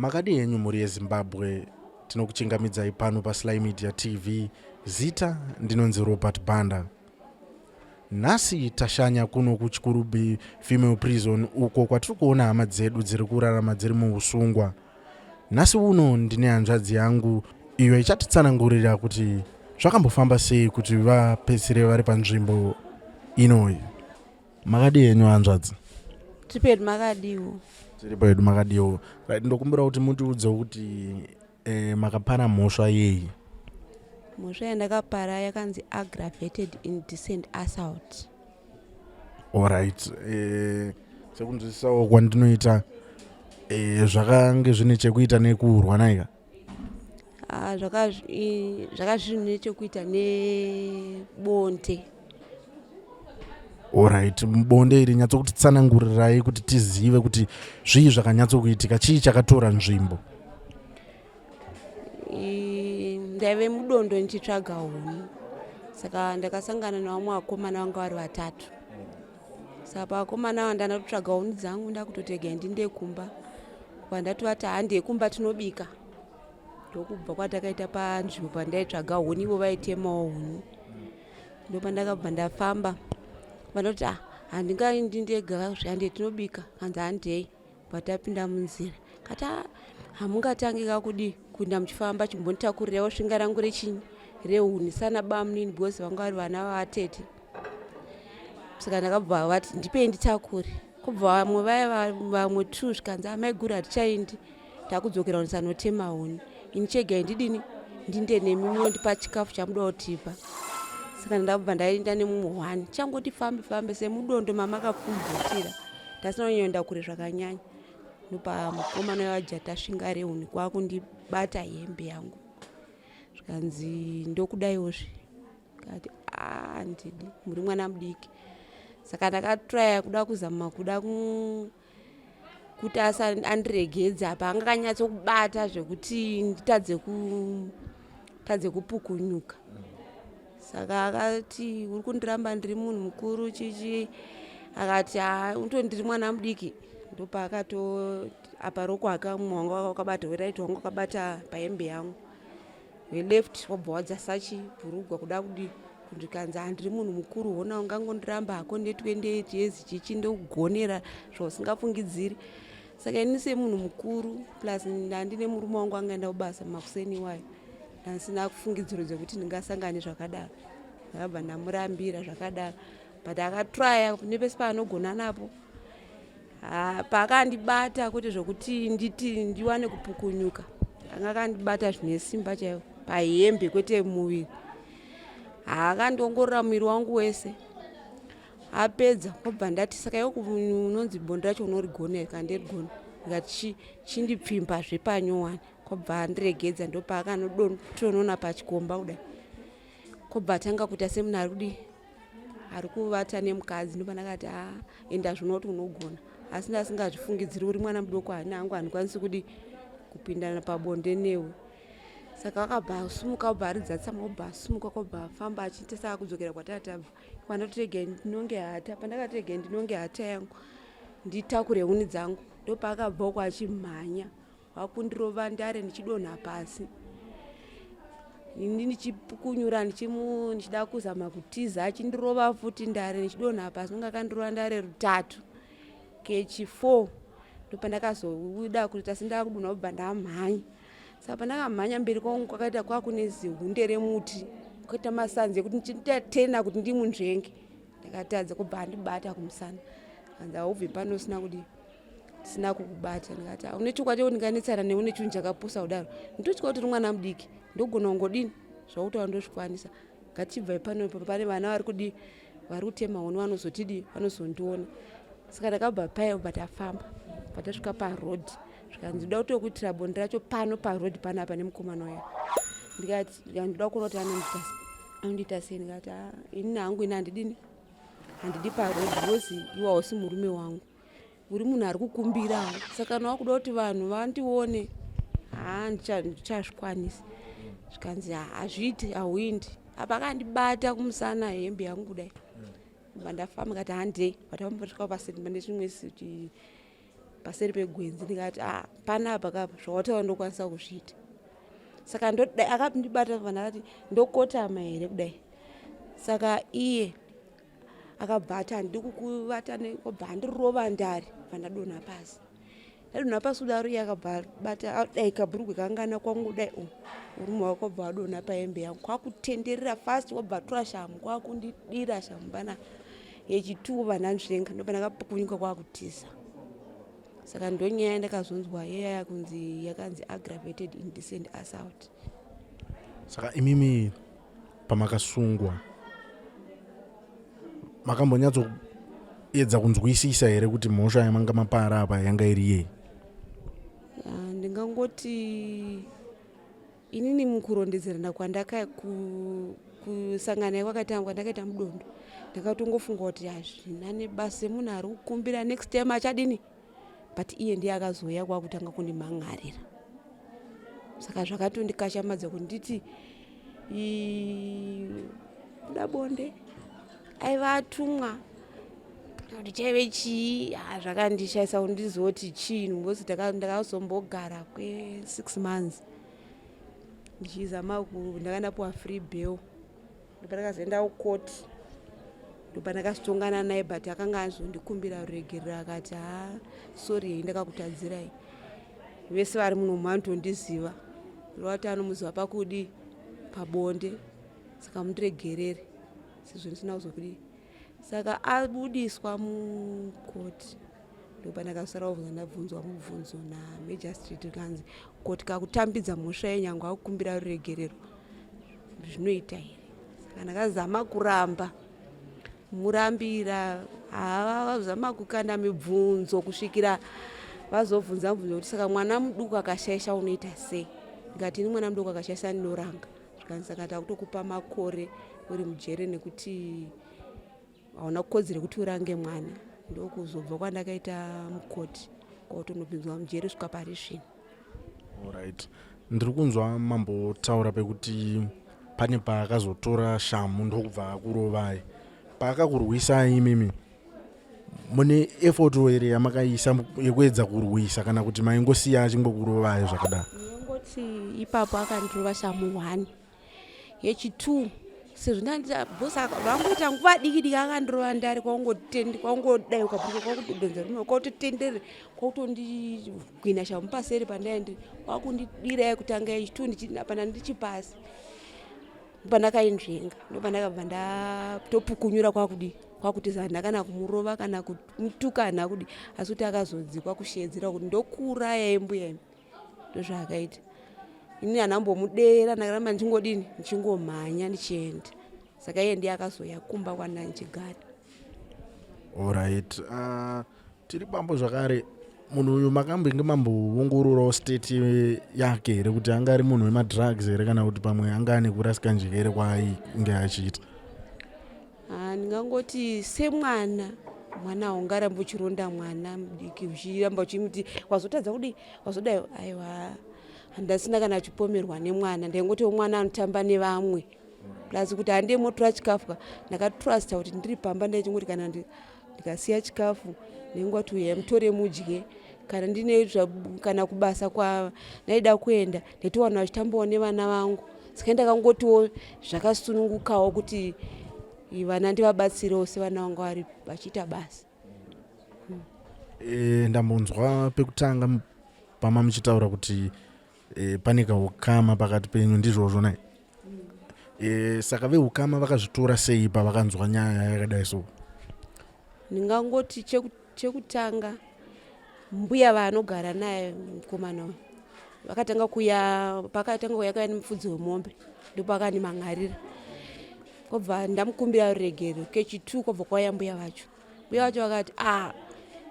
Makadii henyu mhuri yeZimbabwe, tinokuchingamidzai pano paSly Media TV. Zita ndinonzi Robert Banda. Nhasi tashanya kuno kuChikurubi Female Prison uko kwatiri kuona hama dzedu dziri kurarama dziri muusungwa. Nhasi uno ndine hanzvadzi yangu iyo ichatitsanangurira kuti zvakambofamba sei kuti vapedzisire vari panzvimbo inoyi. Makadii henyu hanzvadzi? Tiri pedu makadiwo. Tiri pedu makadiwo. Right, ndokumbira kuti mutiudze kuti eh, makapara mhosva yei? Mhosva yandakapara yakanzi aggravated indecent assault. Alright. Eh, sekunzwisisawo kwandinoita eh, zvakange zvine chekuita nekurwa naika? Ah, zvaka zvaka zvine chekuita nebonde. Alright, bonde iri nyatsokutitsanangurirai kuti tizive kuti zvii zvakanyatsokuitika, chii chakatora nzvimbo? Ndaive mudondo ndichitsvaga huni, saka ndakasangana nevamwe vakomana vanga vari vatatu. Saka pavakomana ava ndanda kutsvaga huni dzangu, ndakutotega ndinde kumba, pandatovati handei kumba tinobika. Ndokubva kwatakaita panzvimbo pandaitsvaga huni, ivo vaitemawo huni. Ndopandakabva ndafamba, vanoti ah, handingaindi ndega zvande tinobika, kanzi handei. Patapinda munzira kati ah, hamungatangi kakudi kuinda muchifamba, chimbonditakurirewo svinga rangu rechinyi rehuni sana bamunini, because vanga vari vana vavatete. Saka ndakabva vati ndipei nditakure, kubva vamwe vaya vamwe two zvikanzi amaiguru hatichaindi, takudzokera kundisanotema huni, ini chegai ndidini ndinde nemi munondipa chikafu chamuda kutipa. Saka ndabva ndaenda nemumwe one, changoti fambe fambe semudondo mamakapfumvutira, tasina kunyanyoenda kure zvakanyanya. Ndopa mukomana wajata svinga rehuni kwakundibata hembe yangu, zvikanzi ndokudaiwozve, kati handidi, muri mwana mudiki. Saka ndakatraya kuda kuzama kuda kuti andiregedze, apa anga akanyatsokubata zvekuti nditadze tadze kupukunyuka. Saka akati uri kundiramba ndiri munhu mukuru chichi, akati uto ndiri mwana mudiki. Ndopaakato apa roko akamwe wanga wakabata weright wanga wakabata pahembe yangu, weleft wabva wadzasa chibhurugwa kuda kudi kundikanzi handiri munhu mukuru, hona ungangondiramba hako ne28 years chichi, ndokugonera zvausingafungidziri. Saka ini semunhu mukuru plus ndandine murume wangu angaenda kubasa makuseni iwayo, ndandisina kufungidziro dzekuti ndingasangane zvakadaro. Ndakabva ndamurambira zvakadaro, but akatraya nepese paanogona napo paakandibata kwete zvokuti nditi ndiwane kupukunyuka, anga akandibata zvine simba chaivo pahembe kwete muviri. Akandiongorora muviri wangu wese, apedza kwabva ndati saka iwe unonzi bonde racho unorigona here? Kana ndirigona, ndikati chindipfimba zvepanyowani, kwabva andiregedza. Ndopaakanotonona pachikomba kudai, kwabva atanga kuita semunhu ari kudii, ari kuvata nemukadzi. Ndopandakati a enda zvino kuti unogona, asi ndasingazvifungidziri, uri mwana mudoko, hani hangu handikwanisi kudi kupindana pabonde newe. Saka akabva asumuka, obva aridza tsamwa, obva asumuka, kwabva afamba achiita saka kudzokera kwatatabva. Kwandatirege ndinonge hata, pandakatirege ndinonge hata yangu nditakure huni dzangu, ndopaakabva uko achimhanya wakundirova ndare ndichidonha pasi, ini ndichipukunyura ndichida kuzama kutiza, achindirova futi ndare ndichidonha pasi, nonga akandirova ndare rutatu kechi 4. Ndopandakazoda kuti tasi ndakudonha, kubva ndamhanya. Saka pandakamhanya mberi kwangu kwakaita kwakune zihunde remuti, kwakaita masanzi ekuti ndichitatena kuti ndimunzvenge, ndakatadza, kubva andibata kumusana, anzi haubvi pano usina kudii, sina kukubata. Ndikati une chokwadi chekuti ndinganetsana newe nechinhu chakapusa kudaro? Ndotya kuti uri mwana mudiki, ndogona kungodini zvakutaura ndozvikwanisa, ngatibvai pano, pane vana vari kudii, vari kutema huni, vanozotidii, vanozondiona. Saka ndakabva payo, bva tafamba patasvika paroad, zvikanzi ndoda kutokuitira bonde racho pano paroad panapa nemukomana uya. Ndikati ndoda kuona kuti anondiita sei. Ndikati ini hangu ini handidini, handidi paroad, because iwe hausi murume wangu, uri munhu ari kukumbirawo. Saka kana wakuda kuti vanhu vandione, haa ndichazvikwanisi. Zvikanzi hazviiti, hauindi. Apa akandibata kumusana hembe yangu kudai, bva ndafamba, kati handei. Patafamba tasvika paseri pane chimwe paseri pegwenzi, ndikati a Panapa kapa zvawataura ndokwanisa kuzviita. Saka ndodai akandibata vandakati ndokotama here kudai. Saka iye akabva ati handidi kukuvata obva andirova ndari bva ndadonha pasi. Ndadonha pasi kudaro iye akabva abata dai kabhurugwe kangana kwangu dai u murume wako obva adonha pahembe yangu kwakutenderera fast wobva atora shamu kwakundidira shamu pana yechituwo vananzvenga ndopandakapukunyuka kwakutiza. Saka ndonyaya yandakazonzwa yeyaya kunzi yakanzi aggravated indecent assault. Saka imimi pamakasungwa makambonyatsoedza kunzwisisa here kuti mhosva yamanga mapara apa yanga iri yei? Ah, ndingangoti inini mukurondedzerana kwandaka kusangana kwakaita kwandakaita mudondo ndakatongofunga kuti hazvina nebasa semunhu ari kukumbira next time achadini but iye ndiye akazouya kwakutanga kundimhan'arira saka zvakatondikashamadza kunditi kuda bonde aiva atumwa kuti chaive chii zvakandishaisa kuti ndizoti chii because ndakazombogara kwe-six months ndichizama ndakandapuwa free bail ndopandakazoenda kukoti ndopandakazotongana naye but akanga azondikumbira ruregerero akati ha sorry hei ndakakutadzirai vese vari muno manotondiziva ndovati anomuziva pakudi pabonde saka mundiregerere sezvo ndisina kuzokudii saka abudiswa mukoti ndopandakasara kubvunza ndabvunzwa mubvunzo namagistrate kanzi koti kakutambidza mhosva yenyango akukumbira ruregerero zvinoita here saka ndakazama kuramba murambira havazama kukanda mibvunzo kusvikira vazobvunza mubvunzo kuti saka mwana muduku akashaisha unoita sei ndikati ini mwana muduku akashaisha ndinoranga zvikanzi saka takutokupa makore uri mujere nekuti hauna kukodzero yekuti urange mwana ndokuzobva kwandakaita mukoti kwakutonopinzwa mujeri svika pari zvino Alright. Ndiri kunzwa mambotaura pekuti pane paakazotora shamhu ndokubva akurovai. Paakakurwisai imimi mune effort here yamakaisa yekuedza kurwisa kana kuti maingosiya achingokurovai zvakadaro? Ndingoti ipapo akandirova shamhu one yechi2 sezvo ndandibhosa vangoita nguva diki diki akandirova ndari kwaungotendi kwaungodai ukabhuruka kwakudonza rume kwakutotenderere kwakutondigwina shamu paseri pandaindi kwakundidira yekutanga yechi2 apana ndichipasi pandakainzvenga ndopandakabva ndatopukunyura kwakudii kwakutiza handina kana kumurova kana kumutuka handina kudii asi kuti akazodzikwa kusheedzera kuti ndokuurayai mbuya imi ndozvaakaita ini handambomudeera ndakaramba ndichingodini ndichingomhanya ndichienda saka iye ndiye akazouya kumba kwanda ndichigara Alright. Tiri pambo zvakare munhu uyu makambenge mamboongororawo state yake here kuti anga ari munhu wemadrugs here kana kuti pamwe anga ane kurasika njere kwaainge achiita? Ah, ndingangoti semwana mwana haungarambi uchironda mwana mudiki uchiramba uchimuti wazotadza kudii wazodai aiwa handasina kana achipomerwa nemwana ndaingotiwo mwana anotamba nevamwe plus kuti handei motora chikafu ka ndakatrusta kuti ndiri pamba ndaichingoti kana ndikasiya chikafu ndinenge kuti uyai mutore mudye kana ndine kana kubasa kwa ndaida kuenda ndaitowana vachitambawo nevana vangu saka ndakangotiwo zvakasunungukawo kuti vana ndivabatsirewo sevana vangu vari vachiita basa. E, ndambonzwa pekutanga pama muchitaura kuti e, pane kaukama pakati penyu ndizvozvo nai e, saka veukama vakazvitora sei pavakanzwa nyaya yakadai so? Ndingangoti chekutanga mbuya vaanogara naye mukomana uyu vakatanga kuya pakatanga kuya kaya nemufudzi wemombe ndopakandimhan'arira kwobva ndamukumbira ruregerero kechitu kwobva kwauya mbuya vacho mbuya vacho vakati a ah,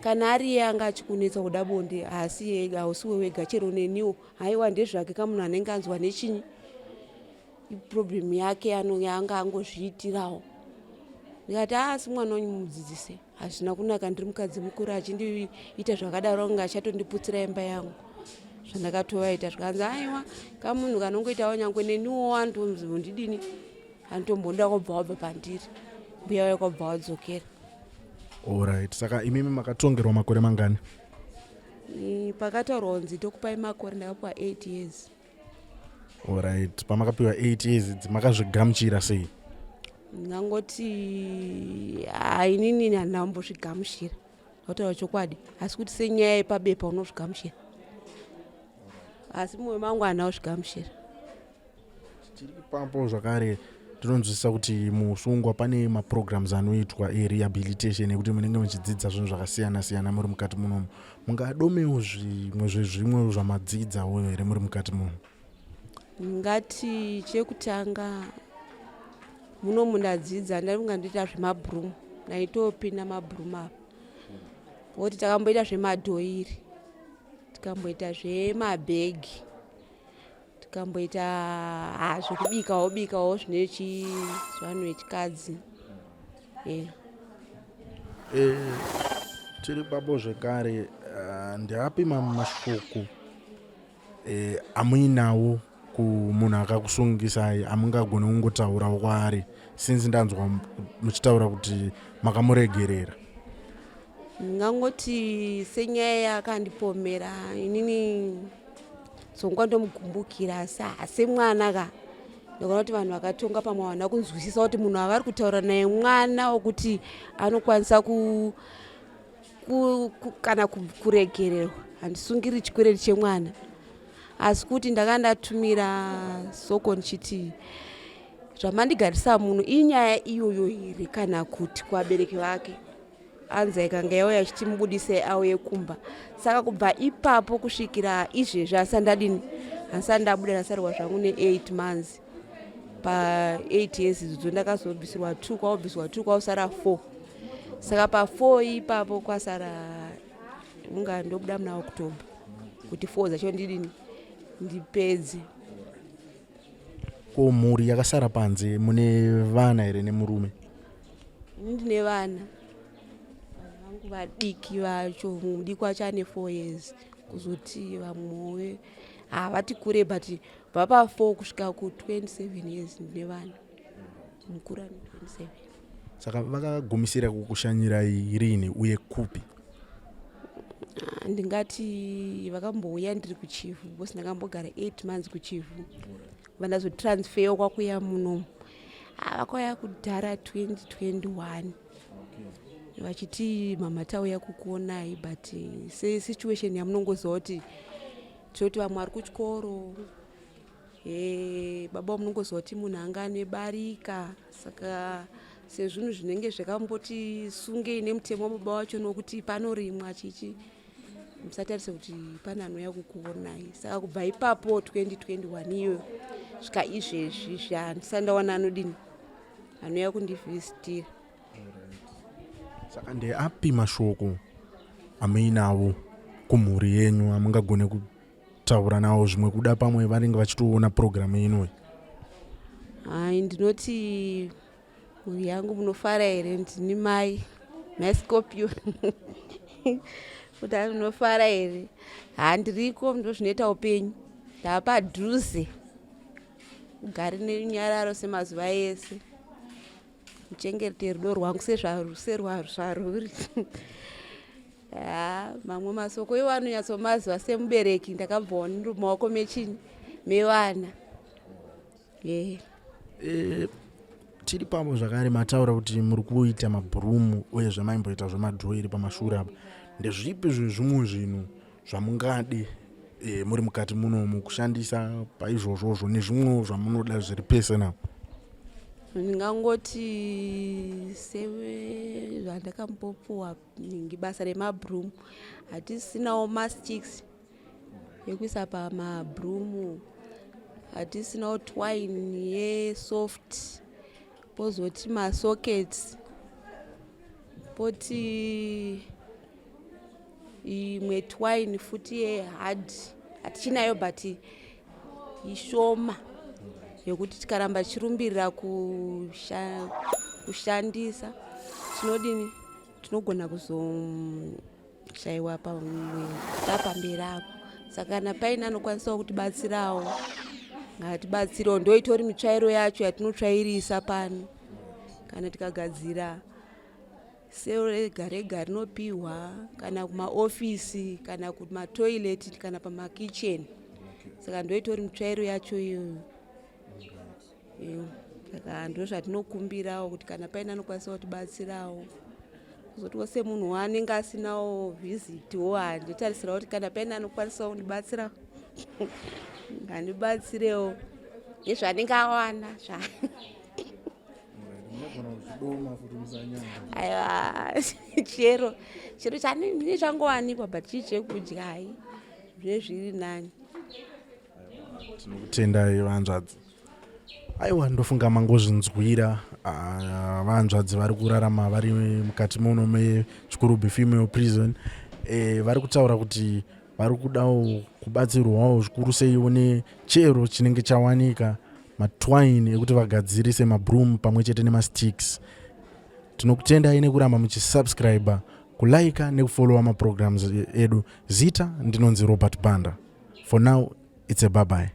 kana ari iye anga achikunetsa kuda bonde haasi hausiwe wega chero neniwo haiwa ndezvake kamunhu anenge anzwa nechinyi iproblem yake yaanga angozviitirawo ndikati asi mwana wenyu mumudzidzise hazvina kunaka ndiri mukadzi mukuru achindiita zvakadaro anga achatondiputsira imba yangu zvandakatovaita zvikanzi aiwa kamunhu kanongoitawo nyangwe neniwo antombondidini antombonda kwabva wabva pandiri mbuya waye kwabva wadzokera Alright, saka imimi makatongerwa makore mangani? Pakataurwa kunzi tokupai makore, ndakapiwa 8 years. Alright, pamakapiwa 8 years idzi makazvigamuchira sei? Ndingangoti hainini handina kumbozvigamuchira, ndakutaura chokwadi, asi kuti senyaya yepabepa unozvigamuchira, asi mumwe mangu handina kuzvigamuchira. Tiri ipapo zvakare, tinonzwisisa kuti musungwa pane maprograms anoitwa erehabilitation ekuti munenge muchidzidza zvinhu zvakasiyana siyana muri mukati munomu. Mungadomewo zvimwe zvezvimwe zvamadzidzawo here muri mukati muno? Ngati chekutanga muno mundadzidza, ndainga ndoita zvemabroom, ndaitopinda mabroom apa, voti takamboita zvemadhoiri, tikamboita zvemabhegi, tikamboita ha zvekubikawo bikawo zvine zvanhu vechikadzi, yeah. Tiri papo zvekare, ndeapi mamwe mashoko amuinawo kumunhu akakusungisai amungagoni kungotaurawo kwaari, since ndanzwa muchitaura kuti makamuregerera? Ndingangoti senyaya yakandipomera inini, dzongwa ndomugumbukira, asi hasemwana ka. Ndakaona kuti vanhu vakatonga pamwe havana kunzwisisa kuti munhu avari kutaura naye mwana wokuti anokwanisa ku, kana kuregererwa. Handisungiri chikwereti chemwana, asi kuti ndanga ndatumira soko ndichiti zvamandigarisa munhu inyaya iyoyo here, kana kuti kuvabereki vake anzi ikanga yauya ichitimubudisei auye kumba. Saka kubva ipapo kusvikira izvezvi asati ndadini, handisati ndabuda. Ndasarwa zvangu ne8 months pa8 years idzodzo. Ndakazobvisirwa 2, kwaubviswa 2, kwausara 4. Saka pa4 ipapo kwasara unga ndobuda muna October kuti 4 dzacho ndidini, ndipedze. Ko mhuri yakasara panze, mune vana here nemurume? Ini ndine vana, vana vangu vadiki vacho, mudiki wacho ane 4 years, kuzoti vamwewe havati kure, but bva pa4 kusvika ku27 years ndine vana. Mukuru ane 27. Saka vakagumisira kukushanyirai rini uye kupi? Ah, ndingati vakambouya ndiri kuChivhu, because ndakambogara 8 months kuChivhu, vandazotransferwa kwakuya munomu. Ah, vakauya kudhara 2021 vachiti, "Mama, tauya kukuonai," but sesituation yamunongoziva kuti tinoti vamwe vari kuchikoro, baba munongoziva kuti munhu anga ane barika, saka sezvinhu zvinenge zvakamboti sungei nemutemo wababa wacho nokuti panorimwa chichi, musatarise kuti pane anouya kukuonai. Saka kubva ipapo 2021 iyoyo svika izvezvi zvandisati ndawana anodini, anouya kundivhizitira. Saka ndeapi mashoko amuinawo kumhuri yenyu amungagone kutaura nawo, zvimwe kuda pamwe vanenge vachitoona purogiramu inoyi? Hai, ndinoti mhuri yangu, munofara here? Ndini mai Scorpio, kuti munofara here? Handiriko, ndo zvinoita upenyu, ndaapadhuze. Ugare nerunyararo semazuva ese, muchengete rudo rwangu sezvarwuri. Ha, mamwe masoko iwo anonyatsomaziva semubereki, ndakabvawo mumaoko mechini, mevana ye. Tiri pavo zvakare, mataura kuti muri kuita mabhurumu uye zvamaimboita zvemadhoiri pamashure apa. Ndezvipi zvezvimwe zvinhu zvamungade muri mukati munomu kushandisa paizvozvozvo, nezvimwewo zvamunoda zviri personal? Ndingangoti sezvandakambopuwa basa remabroom, hatisinawo masticks ekuisa pamabroom, hatisinawo twine yesoft, pozoti masockets, poti imwe twine futi yehard hatichinayo, but ishoma yekuti tikaramba tichirumbirira kushandisa tinodini, tinogona kuzoshayiwa pamwe tapamberi apo. Saka kana paine anokwanisawo kutibatsirawo, ngatibatsirewo. Ndo itori mitsvairo yacho yatinotsvairisa pano kana tikagadzira. Sero rega rega rinopihwa kana kumaofisi kana kumatoilet kana pamakicheni. Saka ndoitori mitsvairo yacho iyoyo. Saka ndozvatinokumbirawo kuti kana paine anokwanisa kutibatsirawo. Kuzotiwo semunhu waanenge asinawo vhizitiwo handitarisirawo kuti kana paine anokwanisawo kundibatsira ngandibatsirewo nezvaanenge awana zva aiwa chero chero chanini changowanikwa but chii chekudya hai zve zviri nani. Tinokutendai vanzvadzi. Aiwa, ndofunga mangozvinzwira. Ah, vanzvadzi vari kurarama vari mukati muno meChikurubi Female Prison vari kutaura kuti vari kudawo kubatsirwawo zvikuru seiwo nechero chinenge chawanika, matwine ekuti vagadzirise mabroom pamwe chete nemasticks. Tinokutendai nekuramba muchisubscribe, kulaika nekufollowa maprograms edu. Zita ndinonzi Robert Banda. For now it's a bye bye.